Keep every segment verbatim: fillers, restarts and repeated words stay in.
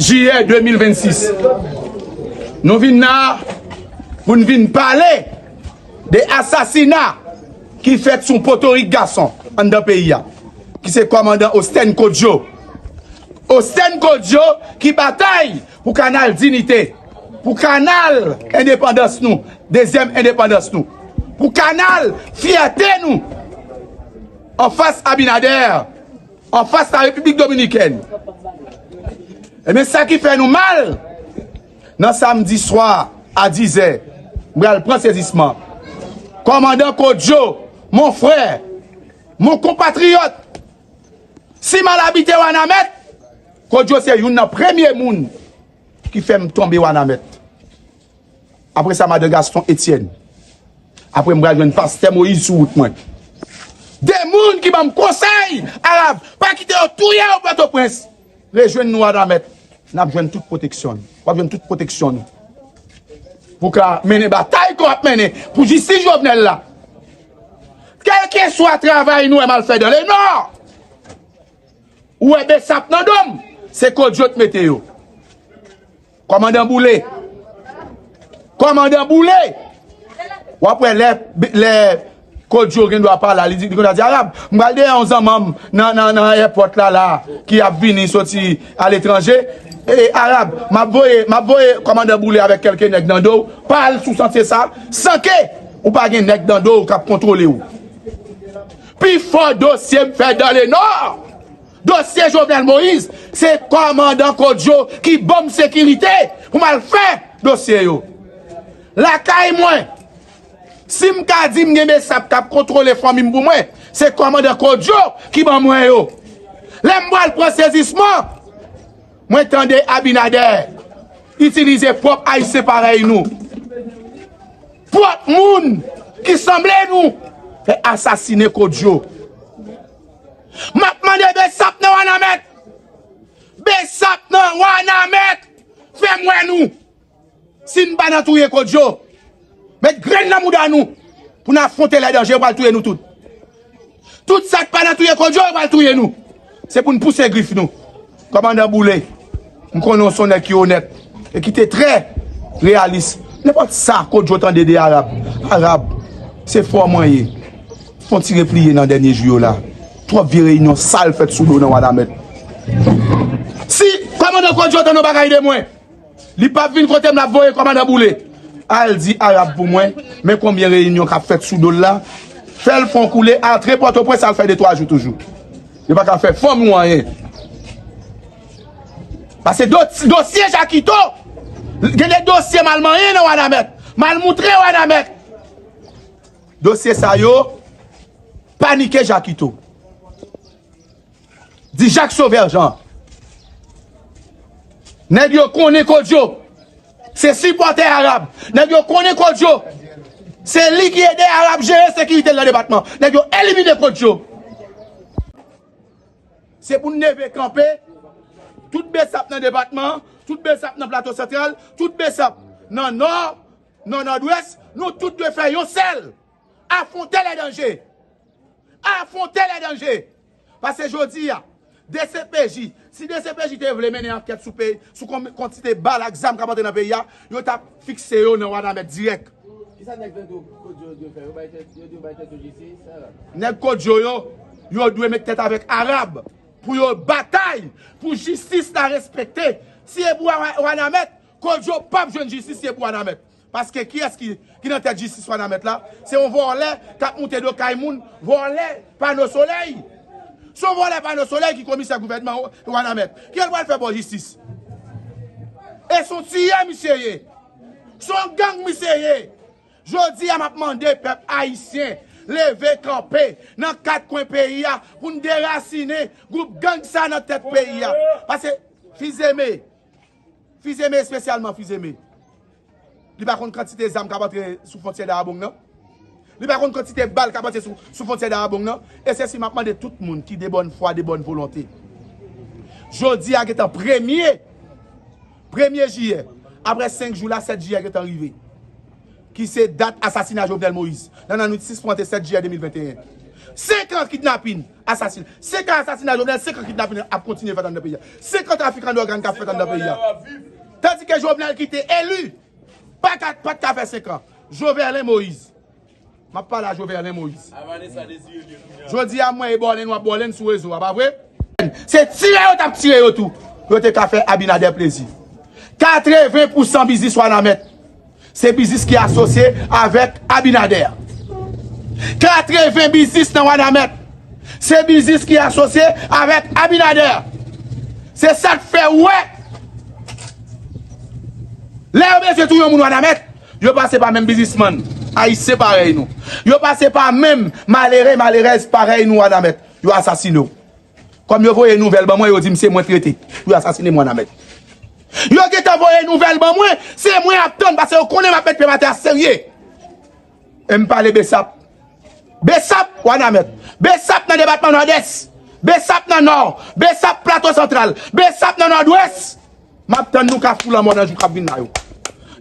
Jiyè de mil vennsis. Nou vin la pou n vin pale de asasina ki fèt sou potorik gason anndan peyi a, ki se kòmandan Osten Kodjo. Osten Kodjo ki batay pou kanal diyite, pou kanal endepandans nou, dezyèm endepandans nou, pou kanal fyète nou anfas Abinader, anfas la Repiblik Dominikèn. Ebyen, sa ki fè nou mal, nan samdi swa a dizè, m pral pran sezisman. Kòmandan Kodjo, mon frè, mon konpatriyòt, si m al abite Wanament, Kodjo se youn nan premye moun ki fè m tonbe Wanament. Apre sa, madan Gaston Etienne. Apre, m pral jwenn pastè Moyiz sou wout mwen. De moun ki ban m konsèy, Arab, pa kite yo touye w Pòtoprens. Rejwenn nou Wanament. N ap jwenn tout pwoteksyon nou. W ap jwenn tout pwoteksyon nou. Pou ka mennen batay ke w ap mennen pou jistis Jovenel la. Kèlkeswa travay nou wè m al fè dan le nò, ou wè Besap nan do m, se Kodjo t mete yo. Kòmandan Boule. Kòmandan Boule. W ap wè lè, lè Kodjo gen dwa pale, li di, li konn di, Arab, m pral dèyè yon zanmanm nan, nan, nan èpòt la, la, ki ap vini soti aletranje. E, Arab, m ap voye, m ap voye kòmandan Boule avèk kèlke nèg nan do w, pa al sou santye sa, san ke ou pa gen nèg nan do w k ap kontwole w. Pi fò dosye m fè dan le nò. Dosye Jovenel Moïse, se kòmandan Kodjo ki ban m sekirite pou m al fè dosye yo. Lakay mwen, si m ka di m gen Besap k ap kontwole fanmi m pou mwen, se kòmandan Kodjo ki ban mwen yo. Lè m pral pran sezisman, mwen tande Abinader itilize pwòp Ayisyen parèy nou, pwòp moun ki sanble nou, fè asasinen Kodjo. M ap mande Besap nan Wanament. Besap nan Wanament. Fè m wè nou. Si n pa nan touye Kodjo, met grenn nan mouda nou pou n afwonte lè danje, yo pral touye nou tout. Tout sa k pa nan touye Kodjo, yo pral touye nou. Se pou n pouse grif nou. Kòmandan Boule, m konnen w se yon nèg ki onèt e ki te trè reyalis. Nenpòt sa Kodjo tande de Arab, Arab, se fò mwen ye. Fon ti repliye nan dènye jou yo la. Twòp vye reyinyon sal fèt sou do nan Wanament. Si kòmandan Kodjo tande yon bagay de mwen, li p ap vin kote m, l ap voye kòmandan Boule. Al di Arab pou mwen, men konbyen reyinyon k ap fèt sou do l la. Fè l fon koule, antre Pòtoprens, al fè de twa jou toujou. Yo pa ka fè fanmi w anyen. Pase do-, dosye Jakito, gen de dosye mal manyen nan Wanament, mal moutre Wanament. Dosye sa yo, panike Jakito. Di Jacques Sauveur Jean. Nèg yo konnen Kodjo se sipòtè Arab. Nèg yo konnen Kodjo se li ki ede Arab jere sekirite l nan depatman. Nèg yo elimine Kodjo. Se pou n leve kanpe. Tout Besap nan depatman, tout Besap nan Plato Santral, tout Besap nan Nò, nan Nòdwès, nou tout dwe fè yon sèl. Afwonte lè danje. Afwonte lè danje. Pase jodi a, D C P J, si D C P J te vle mennen ankèt sou peyi, sou kon-, kantite bal ak zam k ap antre nan peyi a, yo t ap fikse yo nan Wanament dirèk. Kisa nèg Kodjo dwe fè? Yo bay tèt, yo dwe bay tèt yo jistis, Arab. Nèg Kodjo yo, yo dwe met tèt avèk Arab pou yo batay pou jistis la respekte. Si e pou Wa-, Wanament, Kodjo p ap jwenn jistis si e pou Wanament. Paske kiyès ki, ki nan tèt jistis Wanament la? Se yon vòlè k ap moute do kay moun, vòlè pano solèy. Se yon vòlè pano solèy ki komisè gouvènman Wanament. Kiyès l pral fè bò jistis? E se yon tiyè misye ye. Se yon gang misye ye. Jodi a, m ap mande pèp ayisyen leve kanpe nan kat kwen peyi a pou n derasinen gwoup gang sa nan tèt peyi a. Pase Fizeme, Fizeme, espesyalman Fizeme. Li pa konn kantite zam k ap antre sou fwontyè Dayabong nan. Li pa konn kantite bal k ap antre sou, sou fwontyè Dayabong nan. E se si m ap mande tout moun ki de bòn fwa, de bòn volonte. Jodi a gentan premye, premye jiyè. Apre senk jou la, sèt jiyè gentan rive. Ki se dat asasina Jovenel Moïse. Nan, nan nwit sis pou antre sèt jiyè de mil venteyen. Senk an kidnapin. Asasin. Senk an asasina Jovenel, senk an kidnapin ap kontinye fèt anndan peyi a. Senk an trafik an ògàn k ap fèt anndan peyi a. Tandike Jovenel ki te eli, pa ka, pa t ka fè senk an. Joverlen Moïse. M ap pale a Joverlen Moïse. Jodi a, mwen e Bòlen, w ap Bòlen sou rezo a, pa vre? Se tire yo t ap tire yo tou. Yo te ka fè Abinader plezi. Katreven pousan biznis Wanament, se biznis ki asosye avèk Abinader. Katreven biznis nan Wanament, se biznis ki asosye avèk Abinader. Se sa k fè w wè, lè yo bezwen touye yon moun Wanament, yo pase pa menm biznismann ayisyen parèy nou. Yo pase pa menm malere, malerèz parèy nou Wanament. Yo asasine w. Kòm yo voye nouvèl ban mwen, yo di m se mwen k rete pou yo asasine m Wanament. Yo gentan voye nouvèl ban mwen, se mwen y ap tann, paske yo konnen m ap met pye m atè a serye. E m pale Besap. Besap, Wanament. Besap nan depatman Nòdès. Besap nan Nò. Besap Plato Santral. Besap nan Nòdwès. M ap tann nou Kafou Lanmò nan jou k ap vin la yo.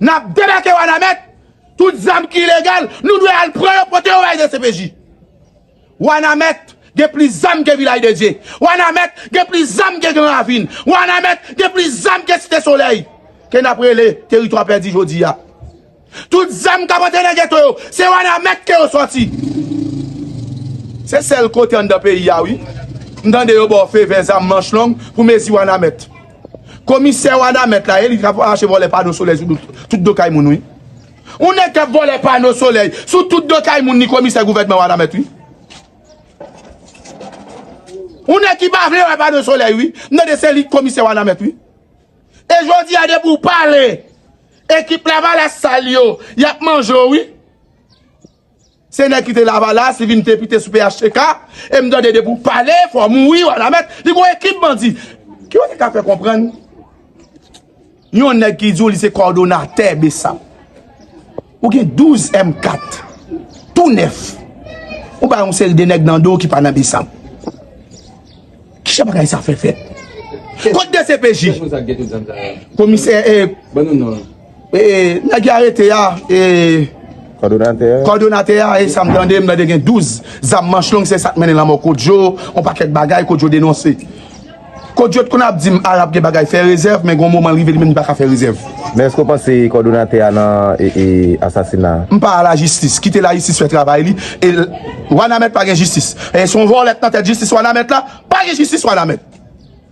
N ap debake Wanament. Tout zam ki ilegal, nou dwe al pran yo, pote yo bay D C P J. Wanament gen plis zam ke Vilaj de Dye. Wanament gen plis zam ke Gran Ravin. Wanament gen plis zam ke Site Solèy. Ke n ap rele teritwa pèdi jodi a. Tout zam k ap antre nan geto yo, se Wanament ke yo sòti. Se sèl kote anndan peyi a, wi. M tande yo ba w fevè zam manch long pou mezi Wanament. Komisè Wanament la, e li k ap mache vòlè pano solèy sou tout, tout do kay moun, wi. Yon nèg k ap vòlè pano solèy sou tout do kay moun, li komisè gouvènman Wanament, wi. Yon nèg ki pa vle wè pano solèy, wi. M tande se li k komisè Wanament, wi. E jodi a, depi w pale, ekip Lavalas sa l yo, y ap manje w, wi. Se nèg ki te Lavalas, li vin depite sou P H T K, e m tande depi w pale, fò w mouri, Wanament, li gon ekip bandi. Kijan w te ka fè konprann yon nèg ki di w li se kòdonatè Besap? Ou gen douz M kat, tou nèf. Ou bay yon seri de nèg nan do w ki pa nan Besap. Kijan bagay sa fè fèt? Kot D C P J? Kèk moun sa gen tout zam sa yo. Komisè, e, Ban nou non. E, nèg y arete a, e, Kòdonatè a. Kòdonatè a, e sa m tande, m tande gen douz zam manch long, se sa k mennen lanmò Kodjo, yon pakèt bagay Kodjo denonse. Kodjo t konn ap di m Arab gen bagay fè rezèv, men gon moman l rive li menm li pa ka fè rezèv. Men èske w panse kòdonatè a nan, e, e, asasina a? M pa a lajistis, kite lajistis fè travay li, e l-, Wanament pa gen jistis. E se yon vòlèt nan tèt jistis Wanament la, pa gen jistis Wanament.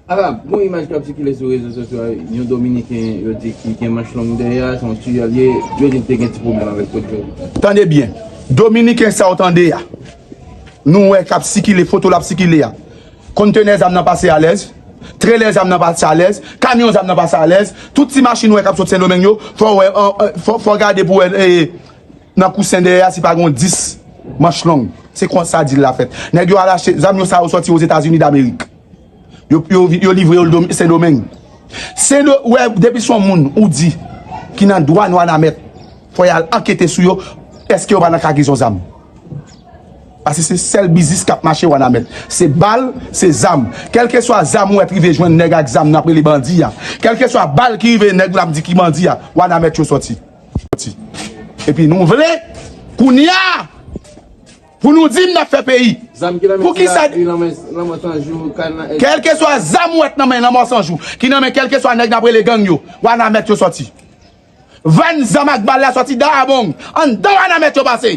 Arab, gon imaj k ap sikile sou rezo sosyo a, yon Dominiken, yo di ki gen manch long dèyè a, se yon tiyè l ye, yo di l te gen ti pwoblèm avèk Kodjo. Tande byen, Dominiken sa w tande a, nou wè k ap sikile, foto l ap sikile a. Kontenè zam nan pase alèz, trelè zam nan pase alèz, kamyon zam nan pase alèz, tout ti machin w wè k ap sot Sendomeng yo, fò w wè, an, an, fò, fò w gade pou w wè, e, nan kousen dèyè a, si pa gen yon dis manch long. Se konsa dil la fèt. Nèg yo al achte zam yo, sa yo sòti Ozetazini Damerik. Yo, yo, yo livre yo Sendomeng. Sendo-, wè, depi se yon moun ou di ki nan dwàn Wanament, fò y al ankete sou yo, èske yo pa nan kagezon zam? Paske se sèl biznis k ap mache Wanament. Se bal, se zam. Kèlkeswa zam ou wè t rive jwenn nèg ak zam nan ap rele bandi a. Kèlkeswa bal ki rive nèg la ap di ki bandi a, Wanament yo sòti. Epi nou vle, kounye a, pou nou di m n ap fè peyi. Zam ki nan men Poukisa sila, li nan men, nan men Sanjou, kay nan Kèlkeswa zam ou wè t nan men Lanmò Sanjou, ki nan men kèlkeswa nèg n ap rele gang yo, Wanament yo sòti. Van zam ak bal la sòti Dayabong, anndan Wanament yo pase.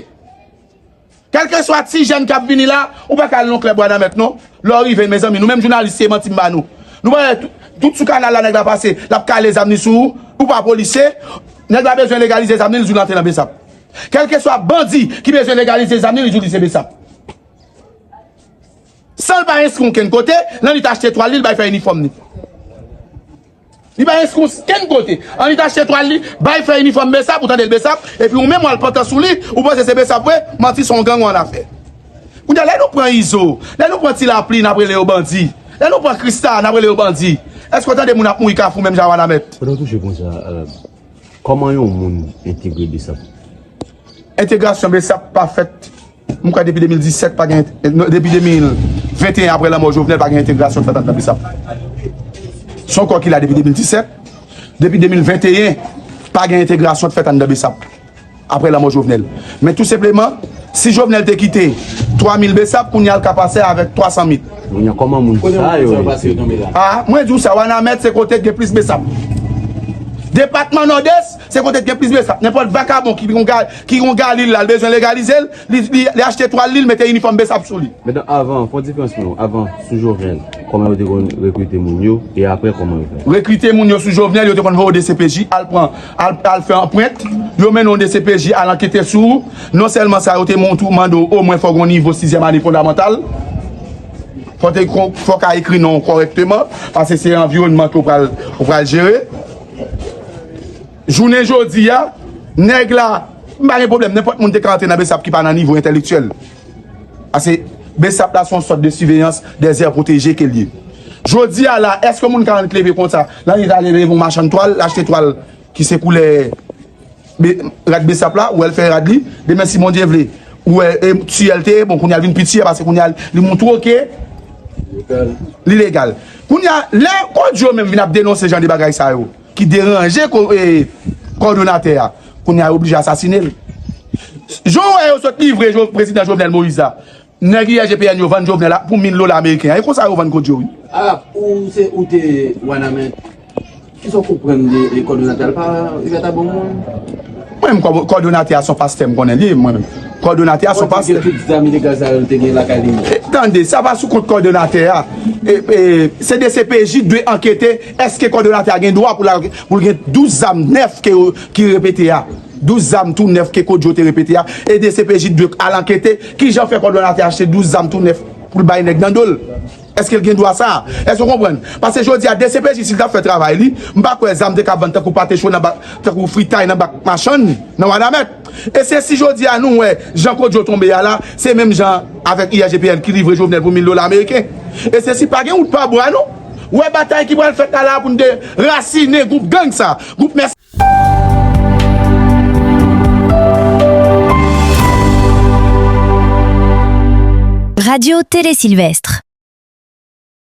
Kèlkeswa ti jèn k ap vini la, ou pa ka al nan klèb Wanament non. Lè w rive, mezanmi, nou menm jounalis, se manti m ba nou. Nou pa wè tout, tout sou kanal la, nèg la pase, l ap kale zam li sou ou, ou pa polisye, nèg la bezwen legalize zam li, li di w l antre nan Besap. Kèlkeswa bandi ki bezwen legalize zam li, li di w li se Besap. San l pa enskri okenn kote, l annik achte twal li, l bay fè inifòm li. Li pa enskri okenn kote. Annik achte twal li, bay fè inifòm Besap, ou tande l Besap, epi ou menm w al pantan sou li, ou panse se Besap vre, manti, se yon gang ou annafè. Kounye a, lè nou pran Izo, lè nou pran Ti Lapli, n ap rele yo bandi. Lè nou pran Krista, n ap rele yo bandi. Èske w tande moun ap mouri Kafou menm jan Wanament? Pandan w touche pwen sa a, Arab, kòman yon moun entegre Besap? Entegrasyon Besap pa fèt. M kwè depi de mil disèt, pa gen, non, depi de mil venteyen, apre lanmò Jovenel, pa gen entegrasyon k fèt anndan Besap. Se yon kò ki la depi de mil disèt. Depi de mil venteyen, pa gen entegrasyon k fèt anndan Besap. Apre lanmò Jovenel. Men tou senpleman, si Jovenel te kite Twa mil besap, kounye a l ka pase avèk twa san mil. Kounye a, kòman moun sa yo rete? Ah, mwen di w sa, Wanament se kote k gen plis besap. Depatman Nòdès se kote k gen plis besap. Nenpòt vakabon ki gon ga-, ki gon galil la, l bezwen legalize l, li, li, li achte twal li, l mete inifòm besap sou li. Medan, avan, fè yon diferans pou nou. Avan, sou Jovenel, kòman yo te konn rekrite moun yo, e apre, kòman yo fè? Rekrite moun yo sou Jovenel, yo te konn voye yo D C P J, al pran, al, al fè anprent, yo mennen w D C P J, al ankete sou ou. Non sèlman sa, yo te mande w, omwen fò w gen yon nivo sizyèm ane fondamantal. Fò w te kon-, fò w ka ekri non w kòrèkteman, paske se anviwònman ke w pral, w pral jere. Jounen jodi a, nèg la, m pa gen pwoblèm, nenpòt moun te ka antre nan besap ki pa nan nivo entèlektyèl. Paske besap la se yon sòt de siveyans dè zè pwoteje ke l ye. Jodi a la, èske moun ka annik leve konsa, l annik ale leve yon machann twal, l achte twal ki se koulè be-, rad besap la, ou wè l fè rad li, demen si Bondye vle, ou wè, e, si èl te ye, bon, kounye a l vin pi ti, paske kounye a li montre ke li legal. Kounye a, lè Kodyo menm vin ap denonse jan de bagay sa yo, ki deranje ko-, e, kòdonatè a, kounye a yo oblije asasine l. Jan w wè yo sot livre Jo-, prezidan Jovenel Moïse la, nèg I R G P N yo vann Jovenel la pou mil dola ameriken an. E konsa yo vann Kodyo, wi. Arab, ou se, ou te Wanament. Kisa w konprann de, de kòdonatè a? L pa, li pa ta bon moun? Mwen menm, kò-, kòdonatè a se yon pastè, m konnen li, mwen menm. Kòdonatè a se yon pastè. Kote gen tout zam ilegal sa yo te gen lakay li? E, tande, sa pa sou kont kòdonatè a. E, e, se D C P J dwe ankete, èske kòdonatè a gen dwa pou l, pou l gen douz zam nèf ke yo, ki repete a. Douz zam tou nèf ke Kodyo te repete a. E D C P J dwe al ankete kijan fè kòdonatè achte douz zam tou nèf pou l bay nèg nan do l. Èske l gen dwa sa? Èske w konprann? Paske jodi a, D C P J, si l t ap fè travay li, m pa kwè zam te ka vann tankou pate cho nan bak, tankou fritay nan bak machann, nan Wanament. E se si jodi a nou wè jan Kodyo tonbe a la, se menm jan avèk I R G P N ki livre Jovenel pou mil dola ameriken. E se si pa gen wout pa bwa, non. Ou wè batay ki pral fèt la, la pou n derasinen gwoup gang sa, gwoup mès- Radio Télé Sylvestre.